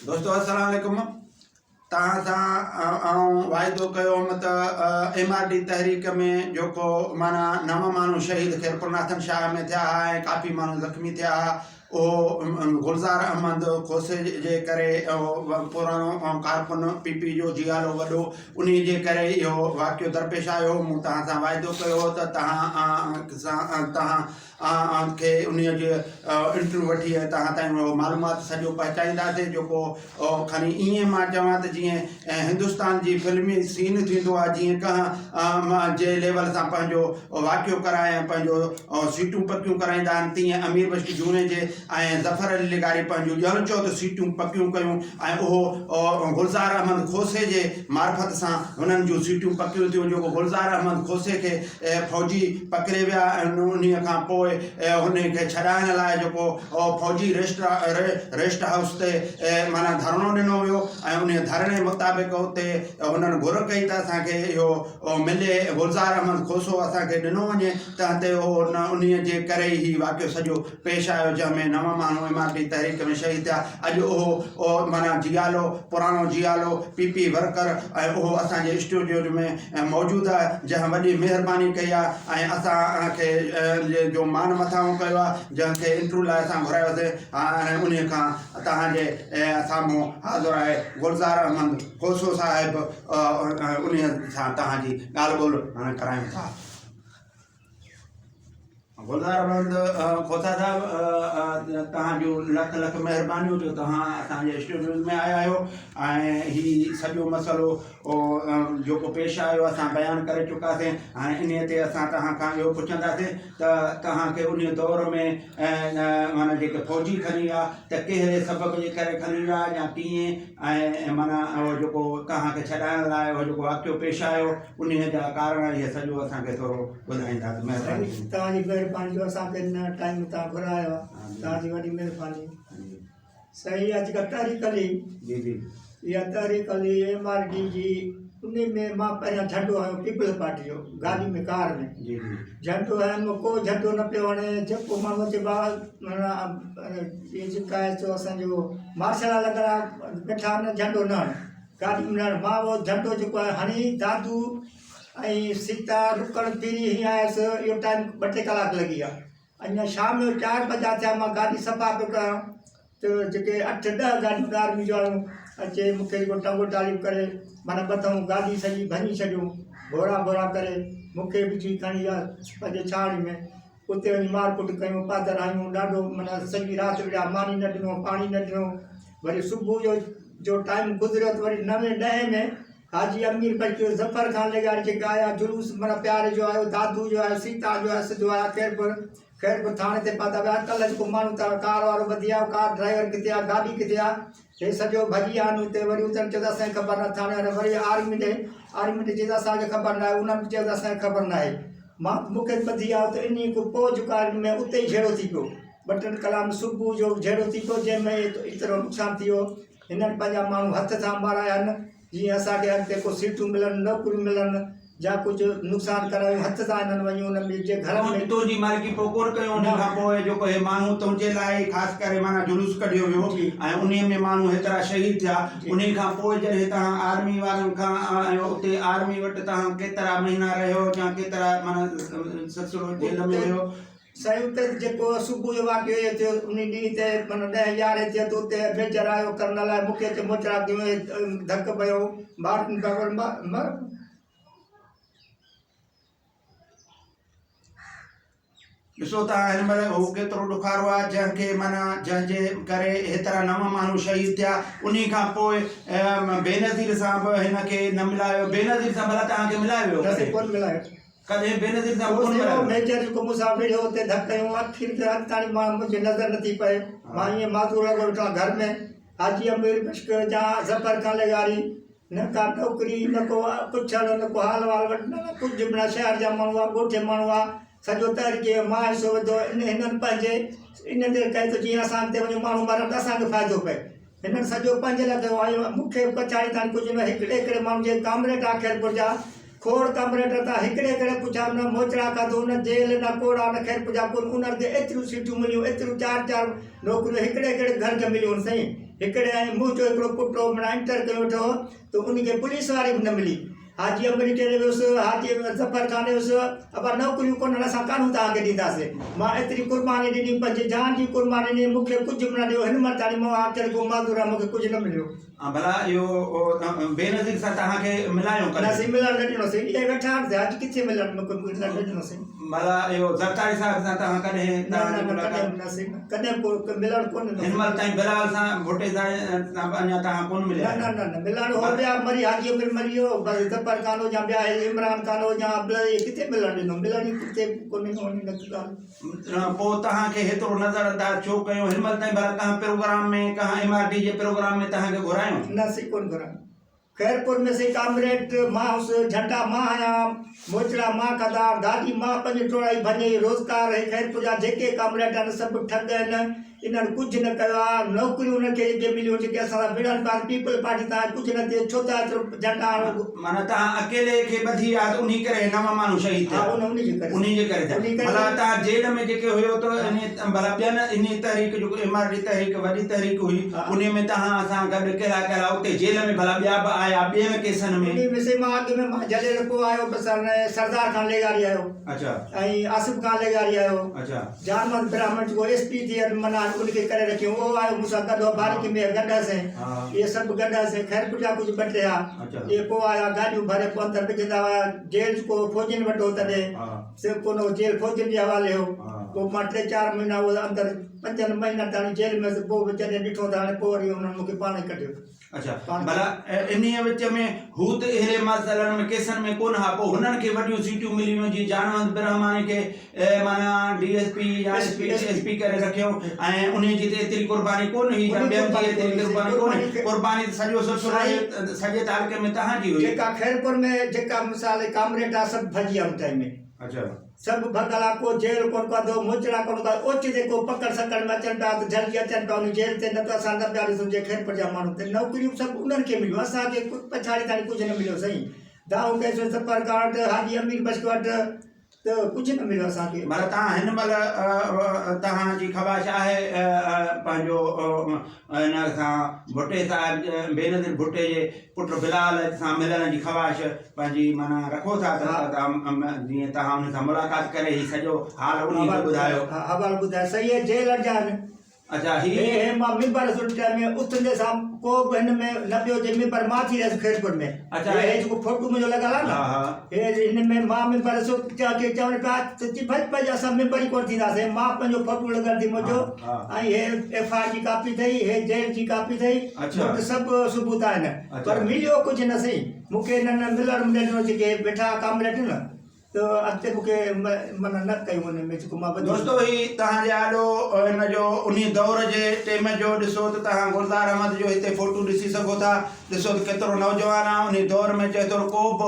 دوستو السلام عليڪم توهان سان آئون واعدو ڪيو هوم ته ايم آر ڊي تحريڪ ۾ جيڪو معنيٰ نو ماڻهو شهيد خيرپور ناٿن شاهه ۾ ٿيا ها ۽ ڪافي ماڻهو زخمي ٿيا ها اهو گلزار احمد کوسي جي ڪري اهو پراڻو ڪارڪن پي پي جو جيالو وڏو انهي جي ڪري اهو واقعو درپيش آيو مون توهان سان واعدو ڪيو هو ته توهان سان توهان آء کي انهيء جي انٽرويو وٺي ۽ توهان تائين اهو معلومات سڄو پهچائينداسين جيڪو کڻي ائين مان چوان ته جيئن هندستان جي فلمي سين ٿيندو آهي جيئن ڪنهن جي ليول سان پنهنجو واقعو ڪرائي ۽ پنهنجو سيٽون پڪيون ڪرائيندا آهن تيئن امير بخش جوڻيجي ۽ ظفر علي لغاري پنهنجون ڄڻ چئو ته سيٽون پڪيون ڪيون ۽ اهو گلزار احمد کوسي جي معرفت سان هنن جون سيٽون پڪيون ٿيون جيڪو گلزار احمد کوسي کي فوجي پڪڙي ويا ۽ انهيء کان پوء انهي کي ڇڏائڻ لاء جيڪو فوجي ريسٽ ريسٽ هائوس تي معنيٰ ڌرڻو ڏنو ويو ۽ انهيء ڌرڻي مطابق اتي هنن گهر ڪئي ته اسان کي اهو ملي گلزار احمد کوسو اسان کي ڏنو وڃي تنهن تي اهو انهيء جي ڪري ئي هي واقعو سڄو پيش آيو جنهن ۾ نو ماڻهو ايم آر ڊي تحريڪ ۾ شهيد ٿيا اڄ اهو معنيٰ جيالو پراڻو جيالو پي پي ورڪر ۽ اهو اسان جي اسٽوڊيوز ۾ موجود آهي جنهن وڏي مهرباني ڪئي آهي ۽ اسان کي جو مان مٿانهون ڪيو آهي جنهن کي انٽرويو لاء اسان گهرايوسي ۽ انهي کان توهان جي سامهون حاضر آهي گلزار احمد کوسو صاحب انهي سان توهان جي ڳالهه ٻولهه ڪرايون ٿا. گلزار احمد کوسا صاحب توهان جون لک لک مهربانيون جو توهان اسان جي اسٽوڊيوز ۾ آيا آهيو ۽ هي سڄو مسئلو جيڪو پيش آيو اسان بيان ڪري چڪاسين هاڻي انهي تي اسان توهان کان اهو پڇنداسين ته توهان کي انهي دور ۾ معنيٰ جيڪي فوجي کڻي ويا ته ڪهڙي سبب جي ڪري کڻي ويا يا ڪيئن ۽ معنيٰ اهو جيڪو توهان کي ڇڏائڻ لاء اهو جيڪو واقعو پيش آيو انهيء جا ڪارڻ اهي سڄو اسان کي ٿورو ٻڌائيندا ته مهرباني سائين توهان جي مهرباني جو اسان کي هن ٽائيم توهان گهرايو آهي توهان جي وڏي مهرباني سائين اڄ ڪا تحريڪ هلي جي جي اها تحريڪ هلي ايم آر ڊي جي ان ۾ مان پهريان جهنڊو هنيو پيپلز پارٽي جو گاڏي ۾ ڪار ۾ جي جي جهنڊو هنيم ڪو جهنڊو نه پيو هڻي جيڪو ماڻهو اچي با معنيٰ اهي جيڪا آهي سو اسانجو مارشل لا لڳل آهي ويٺا آهن جهنڊو نه هڻي گاڏي ۾ نه مان اهو جهنڊو جيڪو آهي هڻي دادو ۽ سيتا رڪڻ ڦري هيئن آيس اهو ٽائيم ٻه ٽي ڪلاڪ لڳي ويا اڃا شام جو چار بجا ٿيا مان گاڏي صفا پيو ڪيان ته جيڪي اٺ ڏهه گاڏيون آرمي جون آيون اچي مون کي جيڪو ٽنگو ٽاليون ڪري معنيٰ ٻڌئون گاڏي سڄي ڀڃي ڇڏيون ڀورا ڀورا ڪري مون کي به وجهي کڻي ويا پنهنجي ڇاڙي ۾ اتي وڃي مار ڪٽ ڪيون، پادر هنيون، ڏاڍو معنيٰ سڄي رات وڙهيا، ماني نه ڏنو، پاڻي نه ڏنو، وري صبح جو جو ٽائيم گذريو ته وري نوين ڏهين ۾ حاجي امير بخش ظفر خان لغاري جيڪي آيا جلوس معنيٰ پياري جو آيو، دادو جو آيو، سيتا جو آيو، سڌو آيا خيرپور، خيرپور ٿاڻي تي پهتا ويا، ڪلهه جيڪو ماڻهو ته ڪار وارو ٻڌي آيو، ڪار ڊرائيور ڪٿي آ، گاڏي ڪٿي آ، هي سڄو ڀڄي ويا آهن اتي، وري اتن چيو ته اسان کي خبر ناهي، ٿاڻي وارن وري آرمي ڏي، آرمي ڏي چيو ته اسان کي خبر ناهي، انهن به چيو ته اسان کي خبر ناهي. مان مون کي ٻڌي آيو ته انهيء کان پوء جيڪو آهي ان ۾ اتي ئي جهيڙو ٿي پيو. ٻه ٽن ڪلاڪ صبح جو جهيڙو ٿي پيو جنهن ۾ ايترو نقصان ٿي ويو. هنن پنهنجا ماڻهو هٿ سان مارايا آهن جيئن اسان کي اڳتي ڪو سيٽون ملن نوڪريون ملن يا ڪجهه نقصان ڪرايون هٿ سان هنن وڃي انهن ٻين جي گهرن ۾. تنهنجي مالڪي پوء ڪونه ڪيو ان کان پوء جيڪو هي ماڻهو تنهنجي لاء ئي خاص ڪري معنيٰ جلوس ڪڍيو ويو ۽ انهيء ۾ ماڻهو هيترا شهيد ٿيا انهي کان پوء جڏهن توهان آرمي وارن کان ۽ اتي آرمي وٽ توهان ڪيترا مهينا رهيو يا ڪيترا معنيٰ سلسلو جيل ۾ هيو. سائين اتي جيڪو صبح جو واقعو اهو ٿيو انهي ڏينهن تي معنيٰ ڏهين يارهين ٿيو ته اتي ميجر آيو ڪرنل آيو مون کي اچي موچڙا ڪيون ڌڪ پيو مارڪون ڏسو ته هن مهل هو ڪيترو ڏکارو آهي جنهن کي معنيٰ جنهن جي ڪري هيترا نو ماڻهو شهيد ٿيا انهي کان پوء بينظير سان به هن کي نه ملايو بينظير سان ڀلا توهان کي ملايو ويو نه سائين ڪونه ملايو. ڪڏهن بينظير سان به ڪونه ملايو ويو. ميجر جيڪو مون سان وڙهيو اتي ڌڪ هنيو اکين کي اڄ تائين مان منهنجي نظر نٿي پئي مان ائين معذور لڳو ويٺو آهيان گهر ۾ حاجي امير بخش جا ظفر خان لغاري نه ڪا نوڪري نه ڪو پڇڻ نه ڪو حال وال وٺڻ نه ڪجهه به نه شهر جا ماڻهو آ ڳوٺ جا ماڻهو آ سڄو تحريڪ جو مان حصو وڌو ان هنن پنهنجي ان تي ڪئي ته جيئن اسان اڳتي وڃون ماڻهو مرن ته اسان کي فائدو پئي هنن سڄو پنهنجي لاء ڪيو آهي مون کي پڇاڙي تائين ڪجهه نه هڪڙي هڪڙي ماڻهو جي ڪامريڊ آ خيرپور جا کوڙ ڪامريڊ تان هڪڙي هڪڙي پڇا نه موچڙا کاڌو نه جيل نه ڪوڙا نه خيرپور جا ڪن انهن کي ايتريون سيٽون مليون ايتريون چار چار نوڪريون هڪڙي هڪڙي گهر کي مليون سائين. هڪڙي ۽ منهنجو هڪڙو پٽ هو معنيٰ انٽر ڪيو ويٺو هو ته ان کي پوليس واري به نه ملي حاجي امريڪي ڏي ويس حاجي ظفر خان ڏي ويس ابا نوڪريون ڪونهن اسان ڪانه توهان کي ڏينداسين مان ايتري قرباني ڏني پنهنجي جان جي قرباني ڏني مون کي ڪجهه به نه ڏيو هن مهل تائين مان آخر ڪو معذور آهيان مون کي ڪجهه نه مليو. ڀلا اهو بينظير سان توهان کي ملايو ڪڏهن؟ نه سائين ملڻ نه ڏنو سائين اهي ويٺا آهن اڄ ڪٿي ملڻ مون کي ملڻ نه ڏنو سائين. ڀلا اهو زرداري صاحب سان توهان ڪڏهن نه نه نه ڪڏهن به نه سائين ڪڏهن به ڪو ملڻ ڪونه ڏنو. هن مهل تائين بلال سان ڀٽي صاحب سان به اڃا توهان ڪونه مليا آهيو؟ نه نه نه ملڻ هو ٻيا مري حاجي امير مري ويو بس ظفر خان هو يا ٻيا هي عمران خان هو يا عبدالله اهي ڪٿي ملڻ ڏنو ملڻ ئي ڪٿي ڪونه ڏنو انهن نه ڳالهه. پوء توهان کي هيترو نظر انداز ڇو ڪيو هن مهل تائين ڀلا ڪنهن پروگرام ۾ ڪنهن ايم آر ڊي جي پروگرام ۾ توهان کي گهرايو؟ نه سائين ڪونه گهرايو. خيرپور ۾ سائين ڪامريڊ مان هوس، جهنڊا مان هنيا، موچڙا مان کاڌا، گاڏي مان پنهنجي ٽوڙائي ڀڃي، روزگار هي خيرپور جا جيڪي ڪامريڊ آهن سڀ ٺڳ آهن، انهن ڪجهه نه ڪيو آهي، نوڪريون انهن کي جيڪي مليون جيڪي اسان سان وڙهن پيا پيپلز پارٽي تان ڪجهه نه ٿئي ڇو ٿا ايترو جهنڊا هڻو. معنيٰ توهان اڪيلي کي ٻڌي آ ته انهي ڪري نو ماڻهو شهيد ٿيا. ها انهي جي ڪري. انهي جي ڪري ٿيا. ڀلا توهان جيل ۾ جيڪي هيو ته انهي ڀلا ٻين انهي تحريڪ جيڪو ايم آر ڊي تحريڪ وڏي تحريڪ هئي انهي ۾ توهان سان گڏ ڪهڙا ڪهڙا اتي جيل ۾ ڀلا ٻيا به آيا ٻين ڪيسن ۾. انهي ۾ سائين مان اڳ ۾ مان جڏهن پوء آيو ته سر سردار خان لغاري آيو. اڇا. ۽ آصف خان لغاري آيو. اڇا. جان محمد براهمڻ جيڪو ايس پي ٿي معنيٰ ان کي ڪري رکيو اهو آيو مون سان گڏ هو باريڪي ۾ گڏ هئاسين اهي سڀ گڏ هئاسين خيرپور جا ڪجهه ٻه ٽي ها اهي پوء آيا گاڏيون ڀري پوء اندر وجهندا هئا جيل جيڪو فوجين وٽ هو تڏهن سي ڪونه هو جيل فوجين جي حوالي هو پوء مان ٽي چار مهينا اهو اندر پنجن مهينن تائين جيل ۾ هيس پوء به جڏهن ڏٺو ته هاڻي پوء وري انهن مون کي پاڻ ئي ڪڍيو. اڇا ڀلا انهيء وچ ۾ هو ته اهڙي مسئلن ۾ ڪيسن ۾ ڪونه ها پوء هنن کي وڏيون سيٽون ملي ويون جيئن جانوند برهماڻي کي معنيٰ ڊي ايس پي يا ايس پي ايس پي ڪري رکيو ۽ انهيء جي ته ايتري قرباني ڪونه هئي يا ٻين جي ايتري قرباني ڪونه هئي قرباني ته سڄو سلسلو سڄي تعلقي ۾ توهان جي هئي. جيڪا خيرپور ۾ جيڪا مثال ڪامريڊ ها سڀ ڀڄي ويا ان ٽائيم ۾. اڇا. سڀ ڀڳل آ ڪو جيل ڪونه ڪندو موچڙا ڪونه ڪندو اوچتي ڪو پڪڙ سڪڙ ۾ اچن پيا ته جهلجي اچن پيا ان جيل تي نه ته اسان نه پيا ڏسون جي خيرپور جا ماڻهو ته نوڪريون سڀ انهن کي مليون اسان کي پڇاڙي تائين ڪجهه نه مليو سائين دانهون ڪيسون سفر ڪارڊ حاجي امير بخش وٽ ته ڪجهه نه مليو اسان کي. معنيٰ توهان هن مهل توهان جي خواهش آهي پنهنجو هن سان ڀٽي صاحب بينظير ڀٽي جي پٽ بلال سان ملڻ جي خواهش پنهنجي معنيٰ رکو ٿا ته جيئن توهان ان سان ملاقات ڪري هي سڄو حال انهي کي ٻڌايو. ها حوال ٻڌايو صحيح هي جيل جا آهن. اڇا هي. هي هي مان ميمبر هيس ان ٽائيم ۾ اٿندي سان ڪو به هن ۾ نه پيو چئي ميمبر مان ٿي رهيس خيرپور ۾. اڇا هي هي جيڪو فوٽو منهنجو لڳل آهي نه ها ها. هي هن ۾ مان ميمبر هيس ڪي چون پيا ته چي ڀڄ ڀڄ اسان ميمبر ئي ڪونه ٿينداسين مان پنهنجو فوٽو لڳل ٿي منهنجو ۽ هي ايف I R جي ڪاپي اٿئي هي جيل جي ڪاپي اٿئي مون وٽ سڀ ثبوت آهن پر مليو ڪجهه نه سائين مون کي هنن ملڻ به نه ڏنو جيڪي ويٺا ڪامريڊ نه ته اڳتي مون کي معنيٰ نه ڪيو ان ۾ جيڪو مان وڌيڪ دوستو هي توهان جي آڏو ان جو انهي دور جي ٽيم جو ڏسو ته توهان گلزار احمد جو هتي فوٽو ڏسي سگهو ٿا ڏسو ته ڪيترو نوجوان آ انهي دور ۾ چئي ٿو ڪو به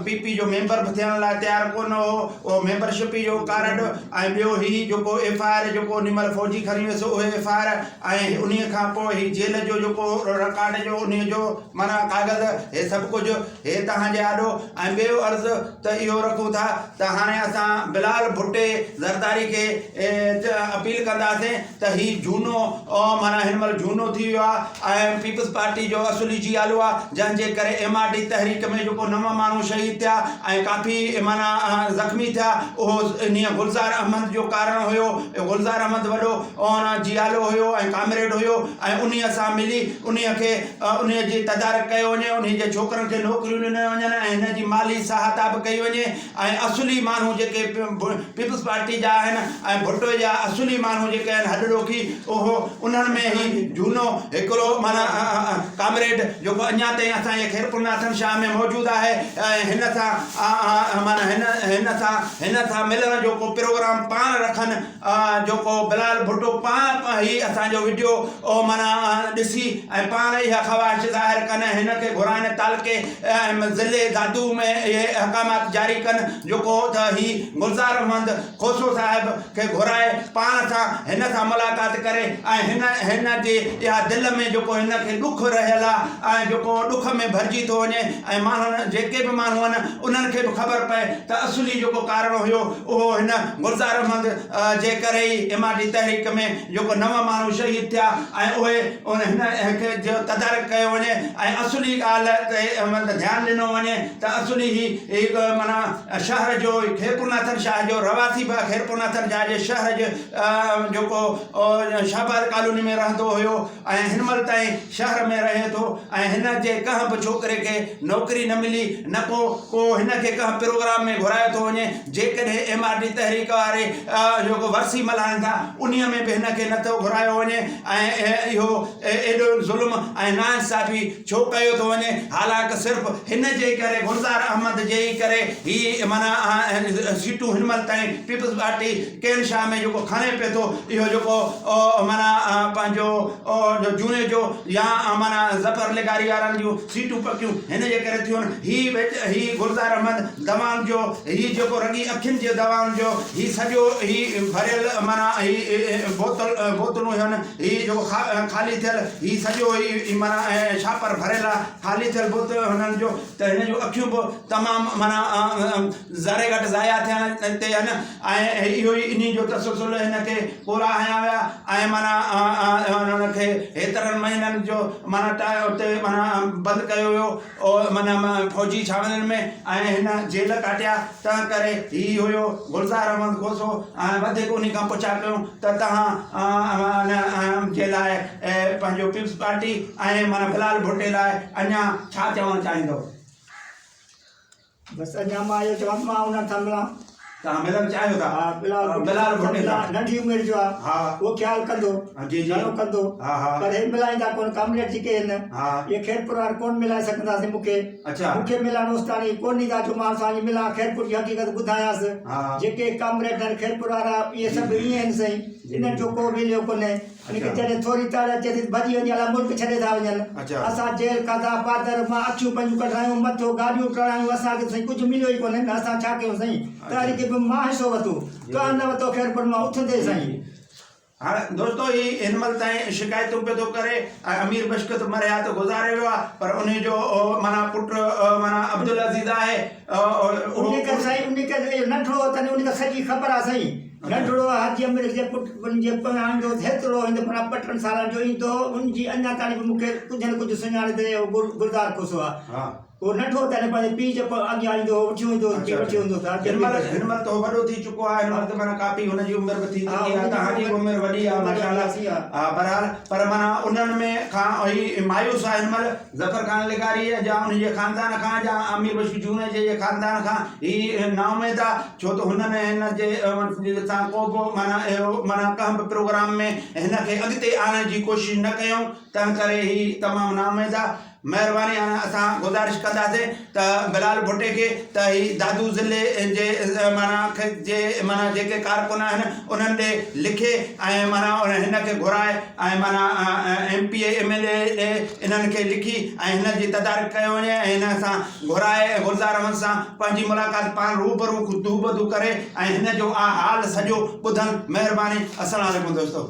پي پي جو ميمبر به ٿيڻ لاء تيار ڪونه هو اهو ميمبر شپ جو ڪارڊ ۽ ٻيو هي جيڪو ايف I R جيڪو انهي مهل فوجي کڻي ويس اهي ايف I R ۽ انهي کان پوء هي جيل جو جيڪو رڪارڊ جو انهي جو معنيٰ ڪاغذ هي سڀ ڪجهه هي توهان جي آڏو ۽ ٻيو عرض ته اهو رکون ٿا ته هاڻي اسان بلال ڀٽي زرداري کي اپيل ڪنداسين ته هي جهونو معنيٰ هن مهل جهونو ٿي ويو آهي ۽ پيپلز پارٽي جو اصلي جيالو آهي جنهن جي ڪري ايم آر ڊي تحريڪ ۾ جيڪو نو ماڻهو شهيد ٿيا ۽ ڪافي معنيٰ زخمي ٿيا اهو انهيء گلزار احمد جو ڪارڻ هيو گلزار احمد وڏو جيالو هيو ۽ ڪامريڊ هيو ۽ انهيء سان ملي انهيء کي انهيء جي تدارڪ ڪيو وڃي انهيء جي ڇوڪرن کي نوڪريون ڏنيون وڃن ۽ هن جي مالي سهائتا به ڪئي وڃي ۽ اصلي ماڻهو جيڪي پيپلز پارٽي جا آهن ۽ ڀٽو جا اصلي ماڻهو جيڪي آهن هڏ ڏوکي اهو انهن ۾ هي جهونو هڪڙو معنيٰ ڪامريڊ جيڪو اڃا تائين اسان جي خيرپور ناٿن شاهه ۾ موجود آهي ۽ هن سان معنيٰ هن هن سان هن سان ملڻ جو ڪو پروگرام پاڻ رکن جيڪو بلال ڀٽو پاڻ هي اسان جو وڊيو معنيٰ ڏسي ۽ پاڻ اها خواهش ظاهر ڪن ۽ هن کي گهرائن تعلقي ۽ ضلعي دادو ۾ اهي احڪامات جاري ڪن. جيڪو ته هي گلزار احمد کوسو صاحب کي گهرائي پاڻ سان هن سان ملاقات ڪري ۽ هن هن جي اها دل ۾ جيڪو هن کي ڏک رهيل آ ۽ جيڪو ڏک ۾ ڀرجي ٿو وڃي ۽ ماڻهن جيڪي به ماڻهو آهن انهن کي به خبر پئي ته اصلي جيڪو ڪارڻ هيو اهو هن گلزار احمد جي ڪري ئي ايم آر ڊي تحريڪ ۾ جيڪو نو ماڻهو شهيد ٿيا ۽ اهي هن کي جو تدارڪ ڪيو وڃي ۽ اصلي ڳالهه تي مطلب ڌيان ڏنو وڃي ته اصلي هي هڪ معنيٰ شهر جو خيرپورناٿن شاهه جو رهواسي به خيرپورناٿن شاهه جي شهر جي جيڪو شهباز ڪالوني ۾ رهندو هيو ۽ هن مهل تائين شهر ۾ رهي ٿو ۽ هن جي ڪنهن به ڇوڪري کي نوڪري نه ملي نه ڪو ڪو هن کي ڪنهن پروگرام ۾ گهرايو ٿو وڃي جيڪڏهن ايم آر ڊي تحريڪ واري جيڪو ورسي ملهائن ٿا انهي ۾ به هن کي نه ٿو گهرايو وڃي ۽ اهو ايڏو ظلم ۽ ناانصافي ڇو ڪيو ٿو وڃي حالانڪ صرف هن جي ڪري گلزار احمد جي ئي ڪري هي معنيٰ سيٽون هن مهل تائين پيپلز پارٽي ڪين شاهه ۾ جيڪو کڻي پئي ٿو اهو جيڪو معنيٰ پنهنجو جوڻيجو يا معنيٰ ظفر لغاري وارن جون سيٽون پڪيون هن جي ڪري ٿيون هي هي گلزار احمد دوائن جو هي جيڪو رڳي اکين جي دوائن جو هي سڄو هي ڀريل معنيٰ هي بوتل بوتلون هن هي جيڪو خالي ٿيل هي سڄو هي معنيٰ شاپر ڀريل آ خالي ٿيل بوتل هنن جو ته هن جون اکيون به تمام معنيٰ ذري گهٽ ضايع ٿيڻ تي آهن ۽ اهو ئي انهي جو تسلسل هن کي ڪورا هنيا ويا ۽ معنيٰ هن کي هيترن مهينن جو معنيٰ اتي معنيٰ بند ڪيو ويو معنيٰ فوجي ڇانوڻين ۾ ۽ هن جيل ڪاٽيا، تنهن ڪري هي هيو گلزار احمد کوسو ۽ وڌيڪ انهي کان پڇا ڪيون ته توهان ان جي لاء پنهنجو پيپلز پارٽي ۽ معنيٰ بلال ڀٽي لاء اڃا ڇا چوڻ چاهيندو؟ بس اڃا مان اهو چوان ته مان انهن سان ملان. توهان ملڻ چاهيو ٿا؟ ها بلال بلال ڀٽي سان. ننڍي عمر جو آ ها اهو خيال ڪندو ها جي جي گهڻو ڪندو ها ها پر هي ملائيندا ڪون ڪامريڊ جيڪي هن ها اهي خيرپور وارا ڪون ملائي سگهنداسين مون کي اڇا مون کي ملڻ اوستاڻي ڪون ڏيندا جو مان سان ملان خيرپور جي حقيقت ٻڌايانس ها جيڪي ڪامريڊ آهن خيرپور وارا اهي سڀ ائين آهن سائين انهن جو ڪو ويليو ڪونهي ان کي جڏهن ٿوري تڙ اچي ٿي ته ڀڄي وڃي الا ملڪ ڇڏي ٿا وڃن. اسان جيل کاڌا، پادر مان اکيون پنهنجون ڪڍرايون، مٿو گاڏيون ٽڙايون، اسان کي ته سائين ڪجهه مليو ئي ڪونهي نه اسان ڇا ڪيون سائين. تحريڪ به مان حصو ورتو، ڪنهن نه ورتو خيرپور مان اٿندي سائين. هاڻ دوستو هي هن مهل تائين شڪايتون پيو ٿو ڪري ۽ امير بشڪ ته مرحيات گذاري ويو آهي پر انهي جو معنيٰ پٽ معنيٰ عبدالعزيز آهي اهو انهي کي سائين انهي کي اهو ننڍڙو هو تڏهن انهي کي سڄي خبر آهي سائين. ننڍڙو حاجي امير جي پٽ جي پويان ايندو هو هيترو هوندو معنيٰ ٻه ٽن سالن جو ايندو هو ان جي اڃا تائين به مون کي ڪجهه نه ڪجهه سڃاڻي ته اهو گلزار کوسو آهي اهو ننڍو هو تڏهن پنهنجي پيء جي اڳيان ايندو هو وٺي ويندو هو پيء وٺي ويندو هو هن مهل هن مهل ته هو وڏو ٿي چڪو آهي هن مهل ته معنيٰ ڪافي هن جي عمر به ٿي چڪي آهي توهان جي به عمر وڏي آهي ماشاء الله ها بهرحال پر معنيٰ انهن ۾ کان هي مايوس آهي هن مهل ظفر خان لغاري جا ان جي خاندان کان جا امير بخش جوڻيجي جي خاندان کان هي نااميد آ ڇو ته هنن هن جي سان ڪو به معنيٰ اهڙو معنيٰ ڪنهن به پروگرام ۾ هن کي اڳتي آڻڻ جي ڪوشش نه ڪيائون تنهن ڪري هي تمام نااميد آ مهرباني هاڻي اسان گذارش ڪنداسين ته بلال ڀٽي کي ته هي دادو ضلعي جي معنيٰ جي معنيٰ جيڪي ڪارڪن آهن انهن ڏي لکي ۽ معنيٰ هن کي گهرائي ۽ معنيٰ M P A M L A ڏي انهن کي لکي ۽ هن جي تدارڪ ڪيو وڃي ۽ هن سان گهرائي ۽ گلزار احمد سان پنهنجي ملاقات پاڻ روبرو دوبدو ڪري ۽ هن جو آ حال سڄو ٻڌن مهرباني السلام عليڪم دوستو.